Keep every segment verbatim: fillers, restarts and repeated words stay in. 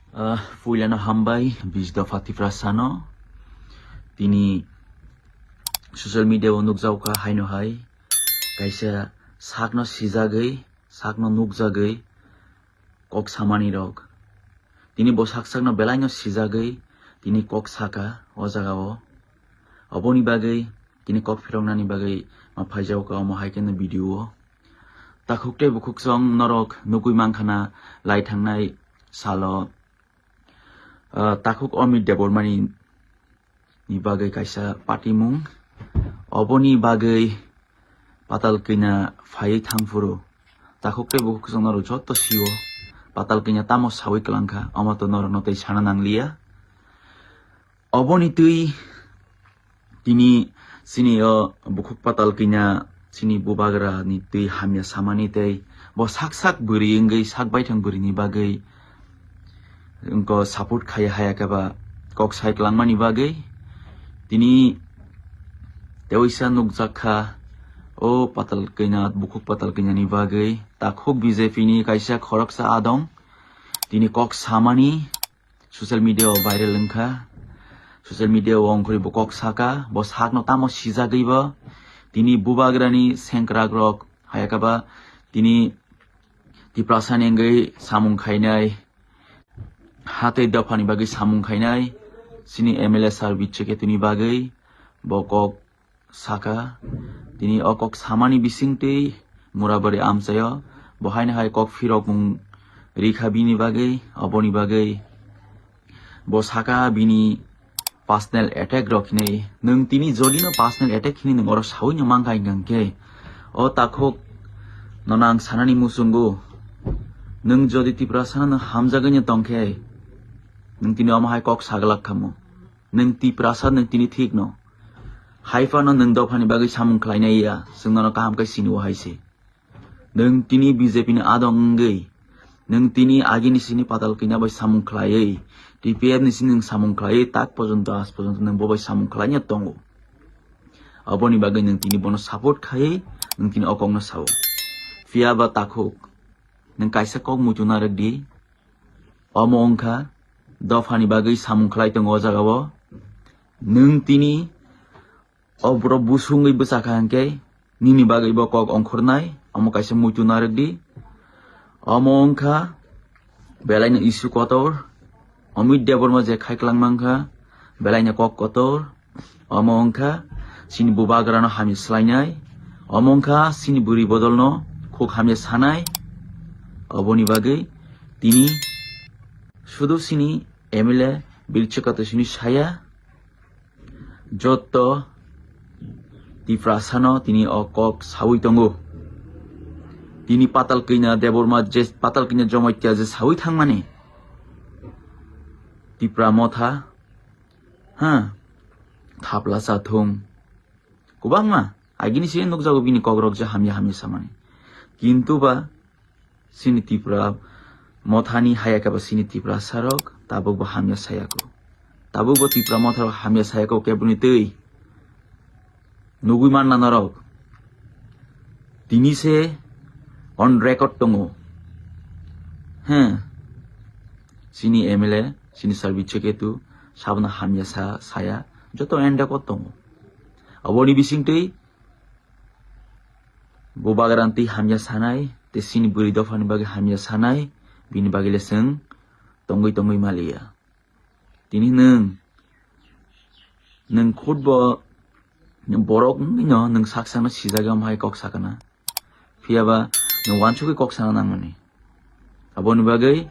Ah, puilano hambai, bis dopha Tiprasano. Tini social media o nukjago kha haino hai kaisa sakno sijagwi, sakno nukjagwi kok samani rok. Tini bo sak sakno belaino sijagwi tini kok saka o jaga o. Oboni bagwi tini kok phiroknani bagwi ma phaijago kha omo hai khe no video o. Takhuk tei bukhuk chwng norok nugwi mankha na lai thangnai salo, ah, takhuk Amit Debbarmani ni bagwi kaisa patimung. Oboni bagwi Patal Kanya phaiwi thangphuru takhuk tei bukhuk chwng norok joto sio Patal Kanya tamo sawi kwlangkha, omo to norokno tei sana nangliya. Oboni twi tini chini o bukhuk Patal Kanya chini bubagra ni twi hamya samani tei bo sak sak bwrwi wngwi sak baithang bwrwi ni bagwi wngko support khai haya khe ba kok sai kwlangmani bagwi tini teoisa nukjak kha o Patal Kanya, bukhuk Patal Kanya ni bagwi takhuk B J P ni kaisa khoroksa adong tini kok samani social media o viral wngkha. Social media o ongkhorwi bo kok saka, bo sakno tamo sijagwi bo. Tini bubagrani sengkrak rok hayakaba tini Tiprasa ni wngwi samung khainai, hatei dophani bagwi samung khainai, chini M L A sir Bicheketuni bagwi bo kok saka. Tini o kok samani bisingtwi Murabari amchaio bo haino hai kok phirokmung rikha bini bagwi, oboni bagwi bo saka bini personal attack rok hinwi. Nwng tini jodi no personal attack hinwi nwng oro sawi no mankha hinkha hinkhe o takhuk nono ang sanani muchungo, nwng jodi Tiprasano nwng hamjagwi no tongkhe nwng tini omo hai kok saglak khamu. Nwng Tiprasa nwng tini thik no. Hai phano nwng dophani bagwi samung khlainai ya, chwng nono kaham khe sini o hai se. Nwng tini B J P ni adong wngwi, nwng tini agini sini Patal Kanya bai samung khlaiwi, T P F ni sini nwng samung khlaiwi, tak porjonto, aaj porjonto nwng bo bai samung khlaina tongo. Aboni bagwi nwng tini bono support khai, nwng tini o kokno sao. Phiya ba takhuk, nwng kaisa kok muitu narwk di. Omo wngkha dophani bagwi samung khlai tongo o jagao. Nwng tini o borok busungwi bwchakha hinkhe nini bagwi bo kok ongkhornai, omo kaisa muitu narwk di. Omo wngkha belaino issue kotor, Amit Debbarma je khai kwlangma wngkha belaino kok kotor. Omo wngkha chini bubagrano hamya swlainai, omo wngkha chini bwrwi bodolno khuk hamya sanai. Oboni bagwi tini sudu chini M L A Birchekatosini saya, joto Tiprasano tini o kok sawi tongo. Tini Patal Kanya Debbarma je, Patal Kanya Jomatia je sawi thangmani, Tipra Motha, ha, thapla chathung. Kwbangma agini sini nukjago bini kokrok je hamya hamya samani. Kintu ba chini Tipra Mothani haya khe ba chini Tiprasarok tabuk bo hamya sayako. Tabuk bo Tipra Motharok hamya sayako keboni twi. Nugwi manna norok. Tini se on record tongo. He. Chini M L A, chini Sir Bichekhetu, sabna hamya sa, saya, joto on record tongo. Aboni bisingtwi bubagrani twi hamya sanai, tei chini bwrwi dophani bagwi hamya sanai, bini bagwi le chwng tongwi tongwi maliya. Tini nwng, nwng khutbo borok wngwino nwng sak sakno sijagwi omo hai kok sakana. Phiyaba nwng uansugwi kok sana nangmani. Aboni bagwi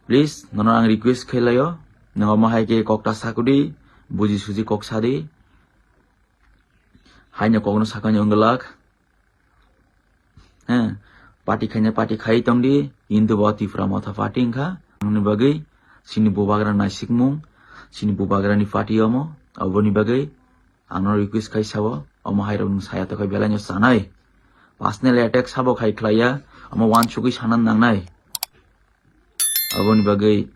please nono ang request khlai laio, nwng omo hai khe kok ta sakudi, buji suji kok sadi. Haino kokno sakani wngwlak. He, party khaina party khai tongdi, kintu bo Tipra Motha party wngkha. Aboni bagwi chini bubagra naisikmung, chini bubagrani party omo, aboni bagwi angno request khai sao, omo hairok nwng saya tokhai belaino sanai. Personal attack sabo khai khlaiya, omo uansugwi sana nangnai. Aboni bagwi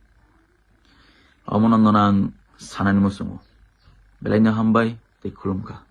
omono nono ang sanani muchungo. Belaino hambai tei khulumkha.